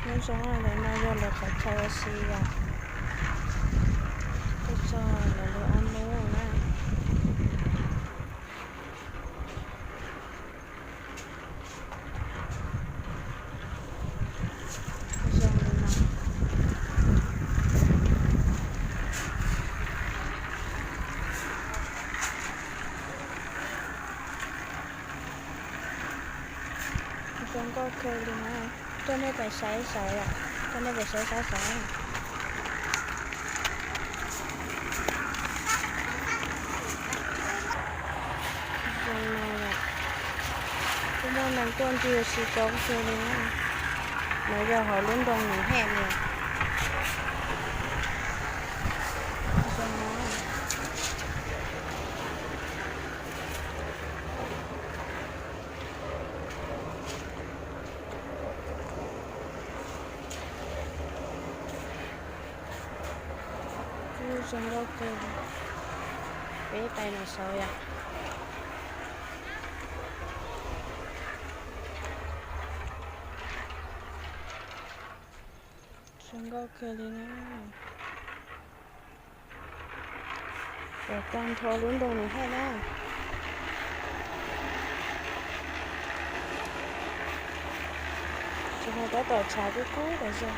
Nyob zoo, ntawm no yog lawv qhov chaw ua si yom. Tuaj txog lawv lub ob nub na. Zoo li no. Zoo nkauj kawg li na. Coj nej pais saib saib yom, coj nej pais saib saib saib. Zoo no yom, kuj muaj neeg tuaj ncig ua si coob kawg li na. No yog hauv lub nroog Noom Hej li. Zoo no. Kuj zoo nkauj kawg. Peb pais no saud yom. Zoo nkauj kawg li na. Pom tag nrho lub nroog Noom Hej na. Tsis hais tab tom tshav kub kub tas zog,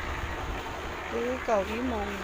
twb kaum ib moos.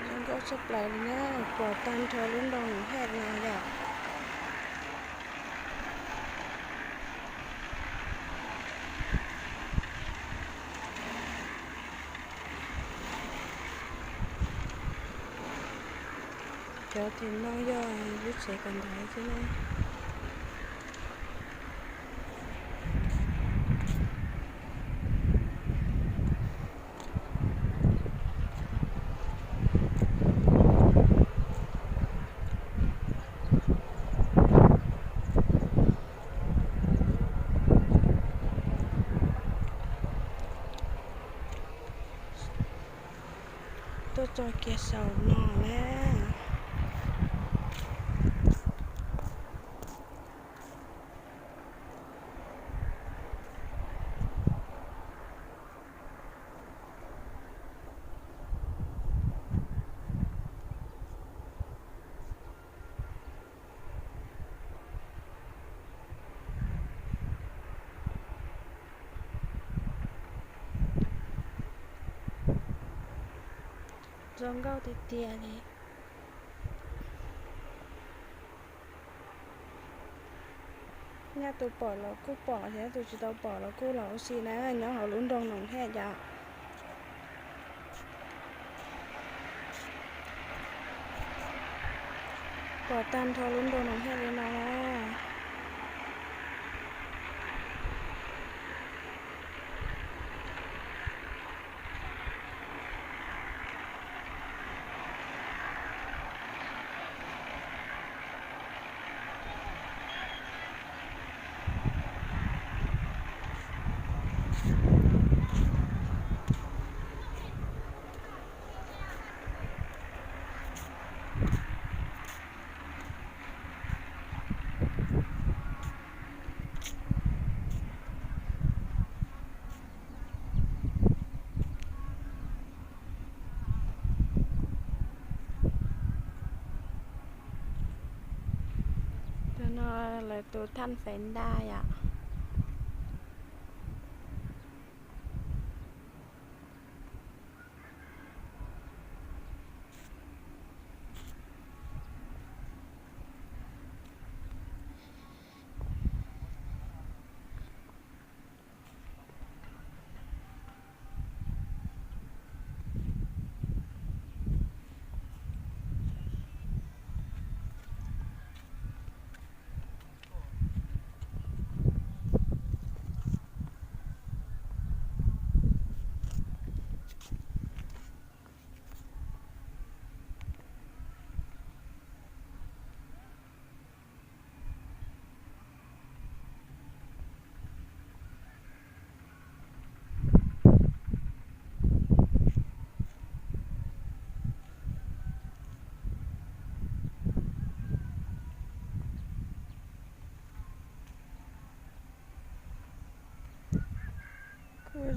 Zoo nkauj tshaj plaws li na, pom tag nrho lub nroog Noom Hej no yom. Cov tim no yog lub tsev kawm ntawv xwb na. Tuaj txog kiag saum no na. Zoo nkauj tiag tiag li. Nyaj tus pom los kuj pom, nyaj tus tsis tau pom los kuj los ua si na, nyob hauv lub nroog Noom Hej yom. Pom tag nrho lub nroog Noom Hej li no. Tus no lawv tus thaj fev ntaj yom.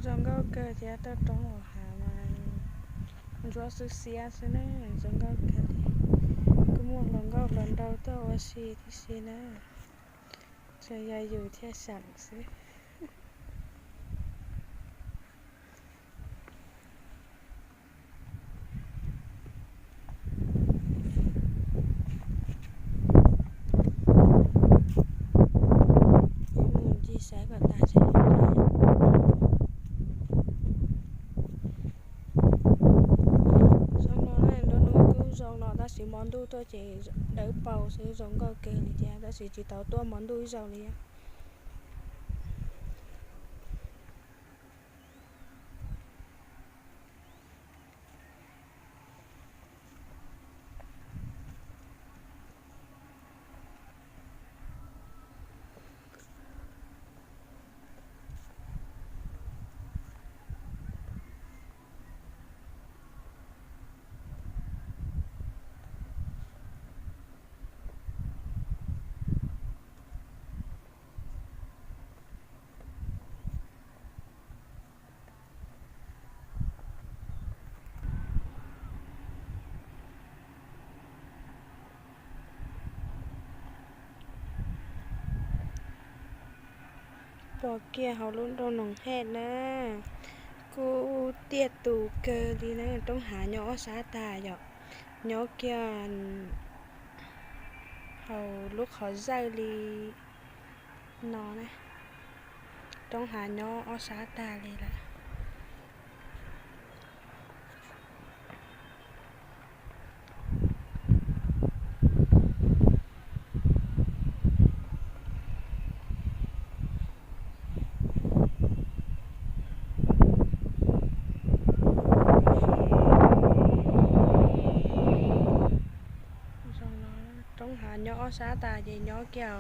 Zoo nkauj kawg thiab, roob hauv hav mas ntsuab xwb xiab xwb na, zoo nkauj kawg li. Kuj muaj hluas nkauj hluas nraug tuaj ua si tib si na, tsuas yog yus thiaj seem xwb. Mus ncig saib kom tas seb. Zoo no na, nruab hnub kuj zoo no tab sis hmo ntuj tuaj ces dawb paug xwb, zoo nkauj kawg li thiab tab sis tsis tau tuaj hmo ntuj ib zaug li. Pom kiag hauv lub nroog Noog Hej na, kuj tiaj tus kawg li na, roob hav nyob ob sab tag yom, nyob kiag hauv lub qhov zawj li no na, roob hav nyob ob sab tag li lawm. Roob hav nyob ob sab tas ces nyob kiag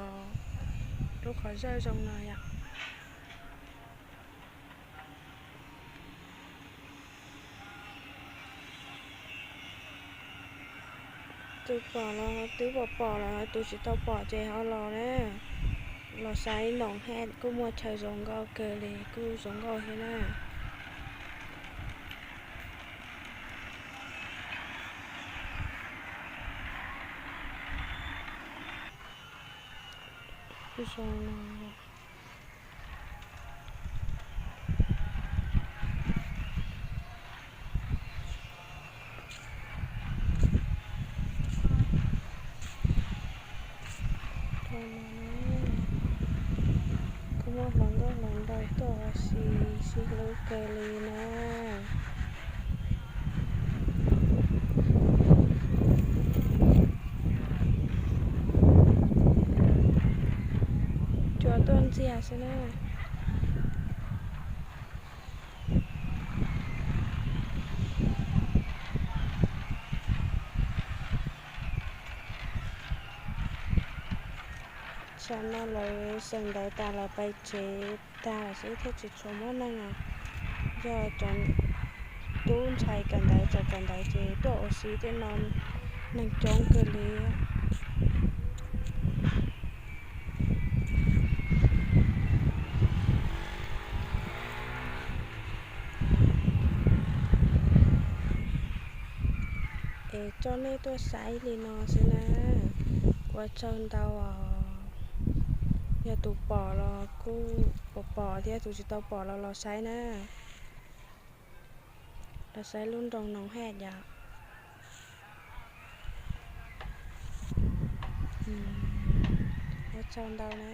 lub qhov zawj zoo no yom. Tus pom los twb pom pom lawm, tus tsis tau pom ces ho los na, los saib Noog Hej kuj muaj chaw zoo nkauj kawg li, kuj zoo nkauj thiab na. Kuj muaj hluas nkauj hluas nraug tuaj ua si sib hlub kawg li na. Cua tuaj ntxiag xwb na. Tsam no lawv xeem ntawv tas lawv pais tsev tag lawm xwb thiaj tsis tshua muaj neeg os. Yog cov tub ntxhais kawm ntawv txawm kawm ntawv ces tuaj ua si tej no neeg coob kawg li. Es coj nej tuaj saib li no xwb na. Ua tsaug ntau os. Yog tus pom los kuj pom pom thiab, tus tsis tau pom los los saib na. Los saib lub nroog Noog Hej yom. Ua tsaug ntau na.